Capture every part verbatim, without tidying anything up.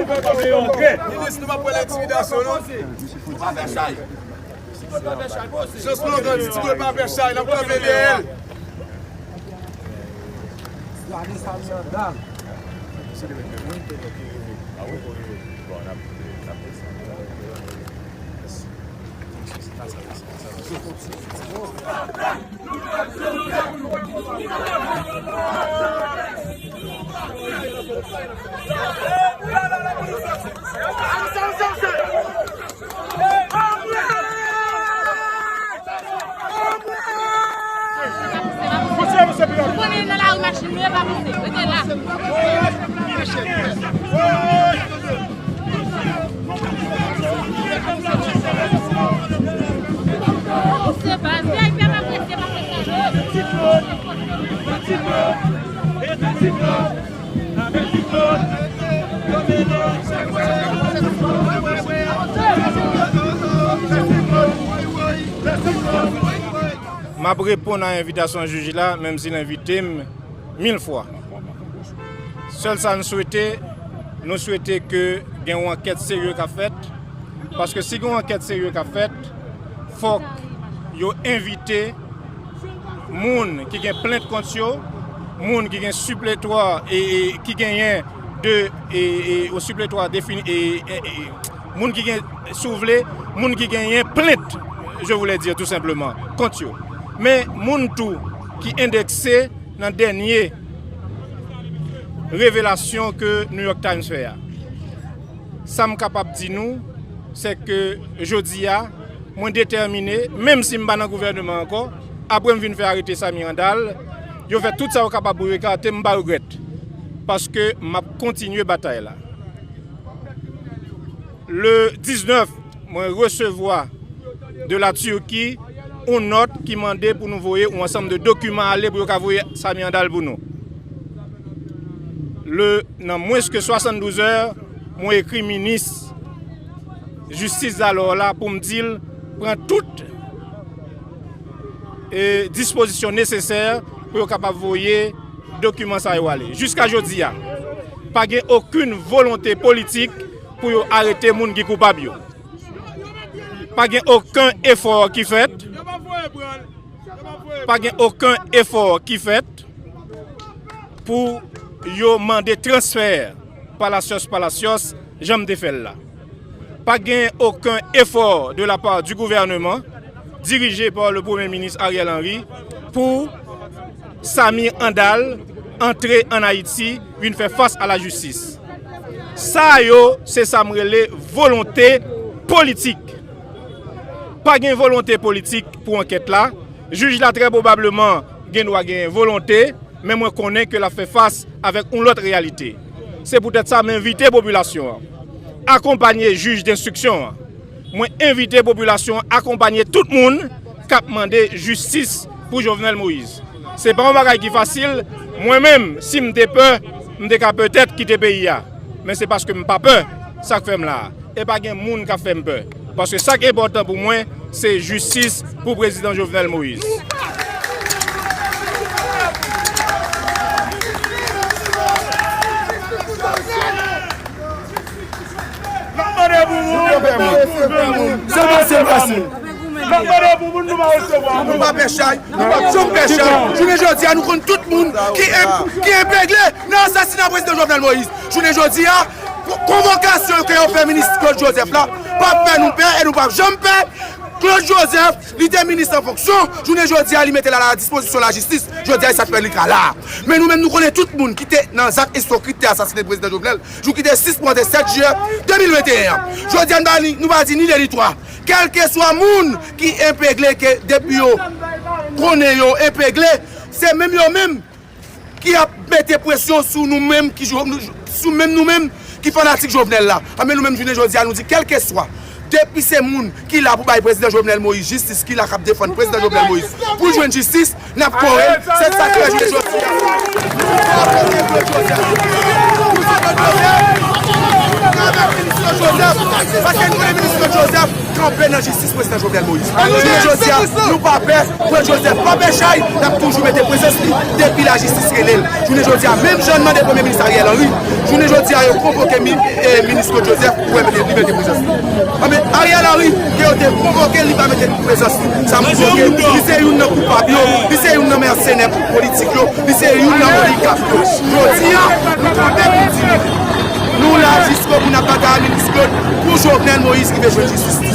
Minis, nou pa pran entimidasyon, non. Jean Slogan di Ti Claude pa fè chay, n ap kanpe dèyè l. Ou konnen nan lari machin nou ye, pa pouse. Rete la. M ap reponn a envitasyon jij la, menm si l envite m mil fwa. Sèl sa n swete, nou swete ke gen yon ankèt serye k ap fèt, paske si gen yon ankèt serye k ap fèt, fòk yo envite moun ki gen plent kont yo, moun ki gen sipletwa e, e ki genyen de e, e, o sipletwa defini e, e, e moun ki gen, si w vle, moun ki genyen plent, je voulais dire tout simplement, kont yo. Men moun tou ki endekse nan dènye revelasyon ke New York Times fè a. Sa m kapab di nou, se ke jodi a, mwen detèmine, menm si m pa nan gouvènman ankò, apre m vin fè arete Samy Randal, yo fè tout sa yo kapab pou yo ekate m, m pa regrèt. Paske m ap kontinye batay la. Le diznèf, mwen resevwa de la Turquie yon nòt ki mande pou nou voye yon ansanm de dokiman ale pou yo ka voye Samy Randal pou nou. Le, nan mwens ke swasanndouz è, mwen ekri minis jistis alò la pou m di l pran tout e dispozisyon nesesè pou yo kapab voye dokiman sa yo ale. Jiska jodi a, pa gen okenn volonte politik pou yo arete moun ki koupab yo. Pa gen okenn efò ki fèt. Pa gen okenn efò ki fèt pou yo mande transfè Palacios Palacios, jan m te fè l la. Pa gen okenn efò de la part du gouvernement dirije pa le Premye Minis Ariel Henry pou Samy Randal antre ann Ayiti, vin fè fas a la jistis. Sa yo, se sa m rele volonte politik. Pa gen volonte politik pou ankèt la. Jij la, trè pwobableman, gen dwa gen volonte, men mwen konnen ke l ap fè fas avèk yon lòt reyalite. Se poutèt sa, m envite popilasyon an akonpanye jij denstriksyon an. Mwen envite popilasyon an akonpanye tout moun k ap mande jistis pou Jovenel Moïse. Se pa yon bagay ki fasil. Mwen menm, si m te pè, m te ka petèt kite peyi a. Men se paske m pa pè, sa k fè m la a. E pa gen moun k ap fè m pè. Paske sa k enpòtan pou mwen, se jistis pou prezidan Jovenel Moïse. N ap mande pou moun. Se pase, se pase. N ap mande pou moun, nou pa resevwa. Nou pa pè chay, nou p ap janm pè chay. Jounen jodi a, nou konn tout moun ki en-, ki enpegle nan asasina prezidan Jovenel Moïse. Jounen jodi a, ko-, konvokasyon ke yo fè minis Claude Joseph la p ap fè nou pè e nou p ap janm pè. Claude Joseph, li te minis an fonksyon. Jounen jodi a, li mete l a la dispozisyon lajistis. Jodi a, e sa k fè li ka la a. Men nou menm, nou konnen tout moun ki te nan zak estwokri ki te asasinen prezidan Jovenel, jou ki te sis mwa, te sèt jiyè de mil venteyen an. Jodi a, nou pa ni, nou pa di ni de ni twa. Kèlkeswa moun ki enpegle, ke depi yo konnen yo enpegle, se menm yo menm ki ap mete presyon sou nou menm ki jo-, sou menm nou menm ki fanatik Jovenel la. Anben nou menm jounen jodi a nou di kèlkeswa, depi se moun ki la pou bay prezidan Jovenel Moïse jistis, ki la k ap defann prezidan Jovenel Moïse pou jwenn jistis, n ap kore l. Se sa k fè jounen jodi a nou kore Claude Joseph. Pou se Claude Joseph, nou avèk minis Claude Joseph, paske nou konnen minis Claude Joseph kanpe Nan jistis prezidan Jovenel Moïse. Jounen jodi a, nou pa pè, Claude Joseph pa pè chay, n ap toujou mete prezans li depi lajistis rele l. Jounen jodi a, menm jan n mande Premye Minis Ariel Henry, jounen jodi a, yo konvoke mi, eh, minis Claude Joseph pou l mete, li mete prezans li. Anben, Ariel Henry, ke yo te konvoke, li pa mete prezans li. Sa pwouve ke li se youn nan koupab yo, li se youn nan mèsenè politik yo, li se youn nan oligak yo. Jodi a, nou kanpe pou di nou, nou la jiskobout, n ap batay ak minis Claude pou Jovenel Moïse rive jwenn jistis.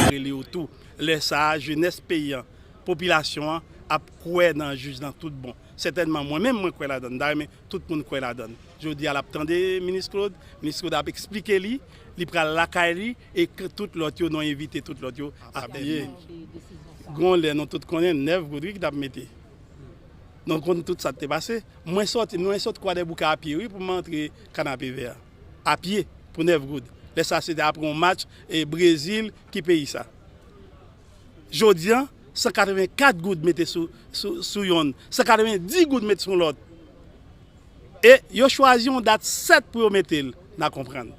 Rele yo tou. Lè sa a, jenès peyi an, popilasyon an ap kwè nan jij nan tout bon. Sètènman, mwen menm, mwen kwè ladan l. M ta renmen tout moun kwè ladan l. Jodi a, l ap tande minis Claude, minis Claude ap eksplike li, li pral lakay li, e ke tout lòt yo, nou envite tout lòt yo a piye. Gon lè nou tout konnen nèf goud wi ki t ap mete. Nou konn tout sa k te pase. Mwen sòti, mwen sot Kwadèboukè a pye wi pou m antre Kanapevè a. A pye, pou nèf goud. Lè sa se te apre yon match e Brezil, ki peyi sa? Jodi a, san katrevenkat goud mete sou, sou, sou yonn, san katrevendis goud mete sou lòt. E yo chwazi yon dat sèt pou yo mete l, n a konprann.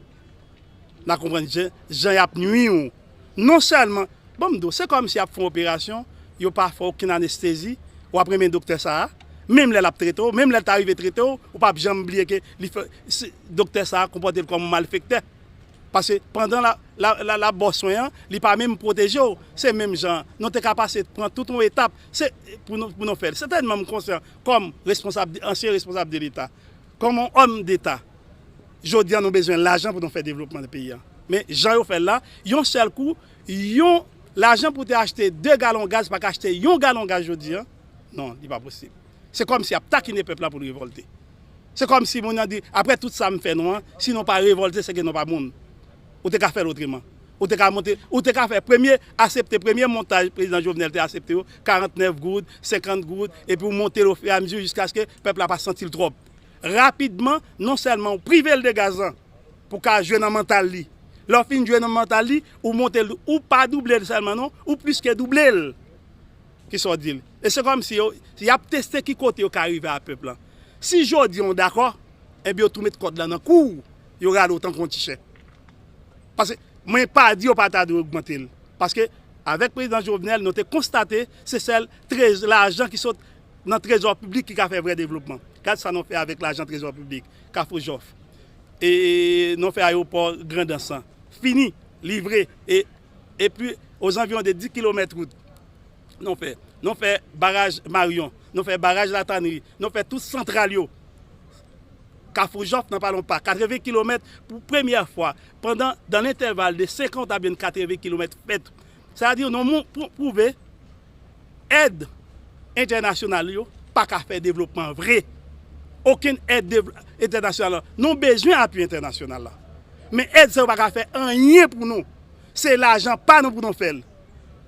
N a konprann jan, jan y ap nwi w. Non sèlman, ban m di w, se kòmsi y ap fè yon operasyon, yo pa fè okenn anestezi, w ap renmen doktè sa a, menm lè l ap trete w, menm lè l ta rive trete w, ou p ap janm bliye ke li fè, se, doktè sa a konpòte l kòm yon malfektè. Paske pandan l ap, l ap, l ap, l ap ba w swen an, li pa menm pwoteje w. Se menm jan, nou te ka pase pran tout yon etap, se pou nou, pou nou fè l. Sètènman, m konsyan kòm responsab, ansyen responsab de Leta, kòm yon òm deta, jodi a nou bezwen lajan pou nou fè devlopman nan peyi a. Men jan yo fè l la, yon sèl kou, yon lajan pou te achte de galon gaz pa ka achte yon galon gaz jodi a. Non, li pa posib. Se kòmsi y ap takine pèp la pou l revòlte. Se kòmsi moun nan di, apre tout sa m fè nou an, si nou pa revòlte, se ke nou pa moun. Ou te ka fè l otreman. Ou te ka monte, ou te ka fè premye, aksepte premye montaj prezidan Jovenel te aksepte yo, karantnèf goud, senkant goud, epi w monte l ofiramizi jiskaske pèp la pa santi l twòp. Rapidman, non sèlman w prive l de gaz lan, pou w ka jwe nan mantal li. Lè w fin jwe nan mantal li, ou monte l, ou pa double l sèlman non, ou plis ke double l. Kisa w di l? E se kòmsi yo, y ap teste ki kote yo ka rive a pèp lan. Si jodi a w dakò, enben yo tou met kòd lan nan kou w, yo rale w tankou yon ti chen. Paske mwen pa di yo pa ta dwe ogmante l. Paske avèk prezidan Jovenel, nou te konstate se sèl trez-, lajan ki sot nan trezò piblik ki ka fè vrè devlopman. Gad sa nou fè avèk lajan trezò piblik, Kafou Jòf. E nou fè ayewopò Grandans lan. Fini, livre, e, epi ozanviwon de dis kilomèt wout. Nou fè, nou fè baraj Marion, nou fè baraj Latanri, nou fè tout santral yo. Kafou Jòf nan Palonpa, katreven kilomèt pou premyè fwa pandan, dans l'intervalle de senkant a byen katreven kilomèt fèt. Sa vle di nou moun pou pwouve èd entènasyonal yo pa ka fè devlopman vre. Okenn èd dev-, entènasyonal, nou bezwen apui entènasyonal la. Men èd sa yo pa ka fè anyen pou nou. Se lajan pa nou pou nou fè l.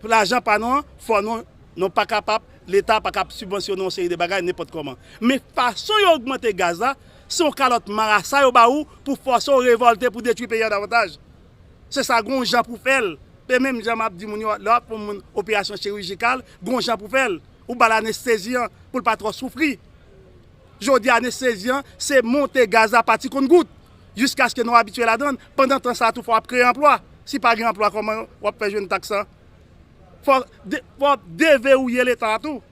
Pou lajan pa nou an, fò nou, nou pa kapab, Leta pa kab sibvansyone yon seri de bagay nenpòt kòman. Men fason yo ogmante gaz la, se yon kalòt marasa yo ba ou pou fòse w revòlte, pou detwi peyi a davantaj. Se sa, gon jan pou fè l. E menm jan m ap di moun yo, lè w ap fè yon moun operasyon chirijikal, gon jan pou fè l. Ou ba l anestezi an pou l pa twò soufri. Jodi a, anestezi an, se monte gaz la pa ti konn gout. Jiskaske nou abitye ladan l. Pandan tan sa a tou, fò w ap kreye anplwa. Si pa gen anplwa, kòman w ap fè jwenn taks lan? Fò, de, fò w ap deverouye Leta a tou.